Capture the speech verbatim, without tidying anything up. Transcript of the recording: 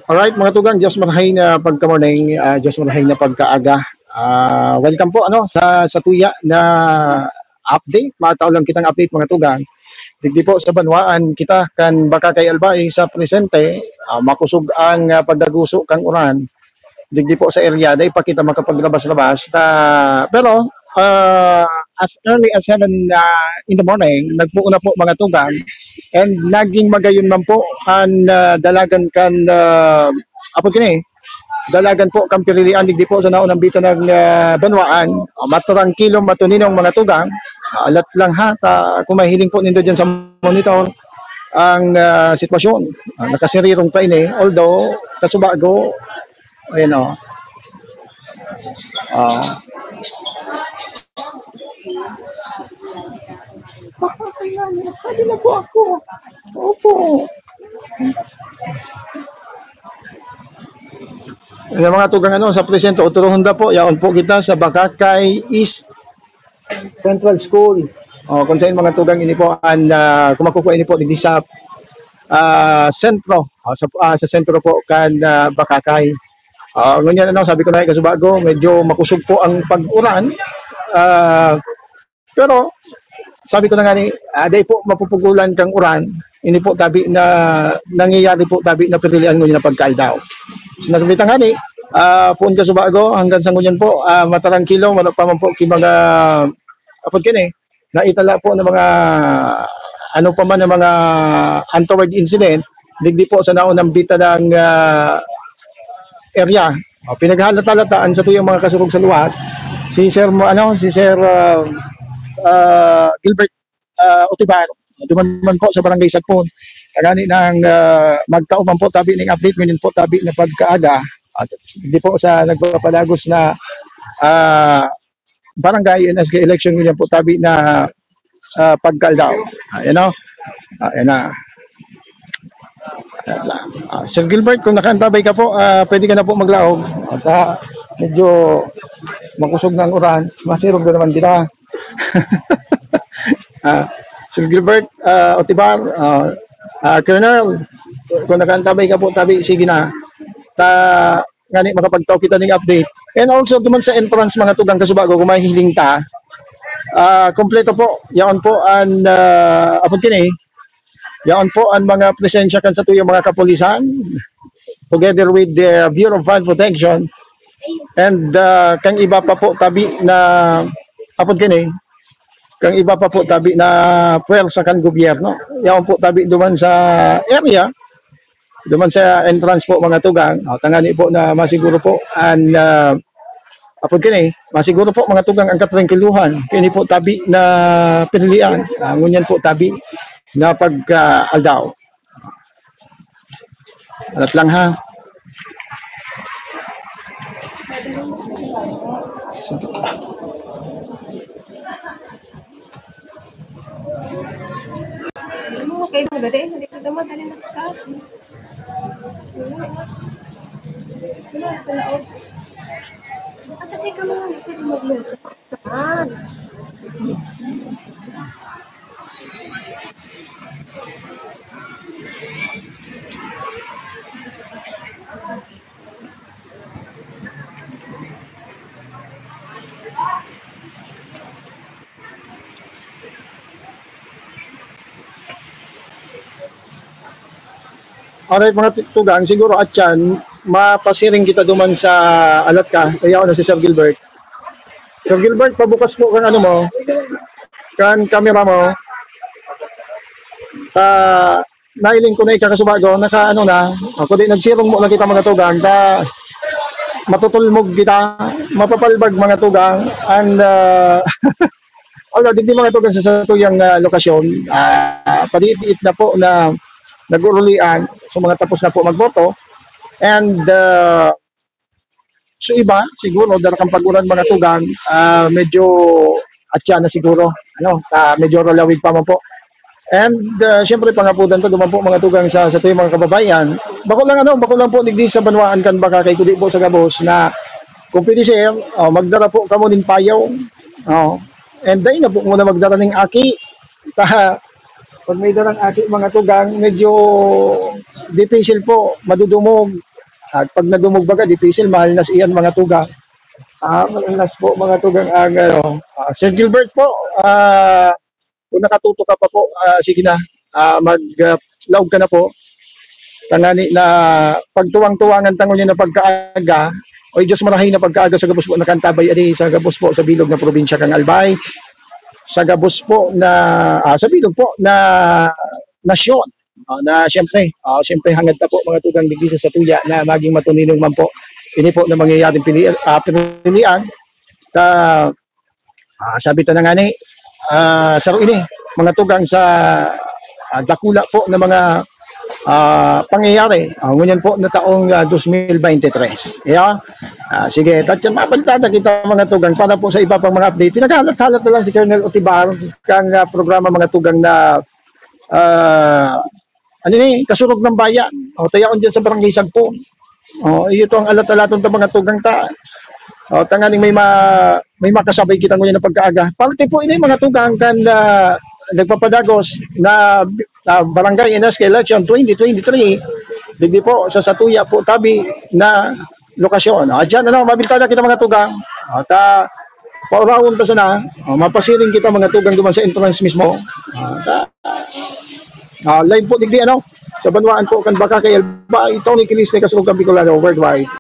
Alright, mga tugang, Diyos marahay na pagka-morning, ah, Diyos marahay na pagkaaga. Ah, welcome po, ano, sa, sa tuya na update. Matao lang kitang update, mga tugang. Digdi po sa banwaan kita kan Bacacay, Albay sa presente, ah, makusog ang, ah, pagdaguso kang uran. Digdi po sa area, dai pa kita makapaglabas-labas. Ta, pero, ah, as early as seven, ah, in the morning, nagpuon na po, mga tugang. And naging magayon man po ang, ah, dalagan kan, ah, apo kini, dalagan po kan Pirilian, digdi po sa naunang bitan ng, ah, banwaan. Ah, matrangkilo, matuninong, mga tugang. Ah, alat lang ha, ta, kung mahiling po nindo dyan sa monitor, ang, ah, sitwasyon. Ah, nakasirirong pa ini, although, kasubago, ayan o. Ah. Pwede na po ako. Opo. Ayan, mga tugang, ano, sa presente, Otro Honda po, yaon po kita sa Bacacay East Central School. O, kung saan, mga tugang, ini po ang, ah, kung makukuha ini po digdi sa, ah, sentro. O, sa, ah, sa sentro po kan, ah, Bacacay. Ah, ngunyan, ano, sabi ko na, kasubago, medyo makusog po ang pag-uran. Ah, pero, sabi ko na nga ni, ah, dai po mapupugulan kang uran. Ini po tabi na nangyayari po, tabi na Pirilian ngunyan na pagkaaldaw. Sinasabi ta nga ni, ah, poon kasubago, hanggang sa ngunyan po, ah, matarangkilo, wala pa man po ki mga, apod kini, naitala po ng mga, ano pa man, ng mga untoward incident, digdi po sa naunang bitan ng, ah, area. O, pinaghalat-halataan sa tuyang mga kasurog sa luwas, si Sir mo, ano, si Sir, ah, ah, Gilbert, ah, Otibar, duman man po sa Barangay Sagpon. Kagani ng, ah, magtao man po tabi ning update, ngunyan po tabi na pagkaaga. At digdi po sa nagpapalagos na, ah, barangay N S K election, ngunyan po tabi na, ah, pagkaaldaw. Ayan o. Ayan na. Ayan lang. Ah, Sir Gilbert, kung nakaantabay ka po, ah, pwede ka na po maglaog. At, ah, medyo makusog na ang uran, masirog na naman kita. Ah, Sir Gilbert, ah, Otibar, ah, ah, Colonel, kung nakaantabay ka po, tabi, sige na. Ta, ngani makapagtao kita ning update. And also, duman sa entrance, mga tugang kasubago, kung mahihiling ta, ah, kompleto po. Yaon po an, ah, apod kini, yaon po an mga presensya kan satuyang mga kapulisan together with the Bureau of Fire Protection and, ah, kang iba pa po tabi na, apod kini, kang iba pa po tabi na puwersa kan gobyerno. Yaon po tabi duman sa area, duman sa entrance po, mga tugang. O, tangani po na masiguro po an, ah, apod kini, masiguro po, mga tugang, ang katrangkiluhan. Kini po tabi na Pirilian. Ah, ngunyan po tabi na pagkaaldaw. Alat lang, ha. Ano mo kayo, madali? Hindi ko naman, dali na sa taas. Wala, wala sa laog. At saka ka mga, hindi pwede magluto. Ah. Alright, mga ti-, tugang, siguro atyan, mapasiring kita duman sa alat ka, kaya ako na si Sir Gilbert. Sir Gilbert, pabukas po kan ano mo, kan camera mo. Ah, nailing ko na ikakasubago, naka ano na, o, kundi nagsirong mo na kita, mga tugang, ta matutulmog kita, mapapalbag, mga tugang, and, ah, although, digdi, mga tugang, sa satuyang, ah, lokasyon, ah, padiit-diit na po na nag-uurulian, so mga tapos na po magboto, and, ah, so iba, siguro, dara kan pag-uran, mga tugang, ah, medyo atyan na siguro, ano, ah, medyo ralawig pa man po. And, ah, siyempre, pangapudan ko duman po, mga tugang, sa, sa tuyang mga kababayan. Bako lang, ano, bako lang po, digdi sa banwaan kan Bacacay, kundi po sa gabos na, kung pwede, sir, o, magdara po kamo nin payaw. O, and dai na po muna magdara ning aki. Ta, Pag may darang aki, mga tugang, medyo dipisil po, madudumog. At pag nadumog baga, dipisil, mahalnas iyan, mga tugang. Ah, mahalnas po, mga tugang, ang, ano, ah, Sir Gilbert po, ah, kung nakatuto ka pa po, ah, sige na, ah, mag, ah, laog ka na po. Tangani na pagtuwang-tuwangan tangol niya na pagkaaga, oy Diyos marahay na pagkaaga sa gabos po na kantabay, adi, sa gabos po, sa bilog na probinsya kang Albay, sa gabos po na, ah, sa bilog po na nasyon. Ah, na siyempre, ah, siyempre hangad ta po, mga tugang, digdi sa satuya na maging matuninong man po. Ini po na mangyayaring pili-, ah, pinilian. Ta, ah, sabi ta na nga ni, ah, saro ini, mga tugang, sa, ah, dakula po na mga, ah, pangyayari. Ah, ngunyan po na taong, ah, dos mil bente tres. Yeah? Ah, sige, tatyan, mabalita na kita, mga tugang, para po sa iba pang mga update. Pinaghalat-halat na lang si Colonel Otibar kang, ah, programa, mga tugang, na, ah, ano ni, Kasurog ng Bayan. O, tayaon dyan sa Barangay Sagpon. O, iyo to ang alat-alaton ta, mga tugang, ta. O, tanganing may ma-, may makasabay kita ngunyan na pagkaaga. Parte po ini, mga tugang, kan, ah, nagpapadagos na, ah, Barangay N S K election twenty twenty-three. Digdi po, sa satuya po, tabi na lokasyon. Ah, dyan, ano, mabilta na kita, mga tugang. At, ah, paurawon pa sana, ah, mapasiring kita, mga tugang, duman sa entrance mismo. Ah, ta-, ah, live po digdi, ano, sa banwaan po kan Baka kay Elba, itong ni Kilis ni Kasurog kan Bicolano Worldwide.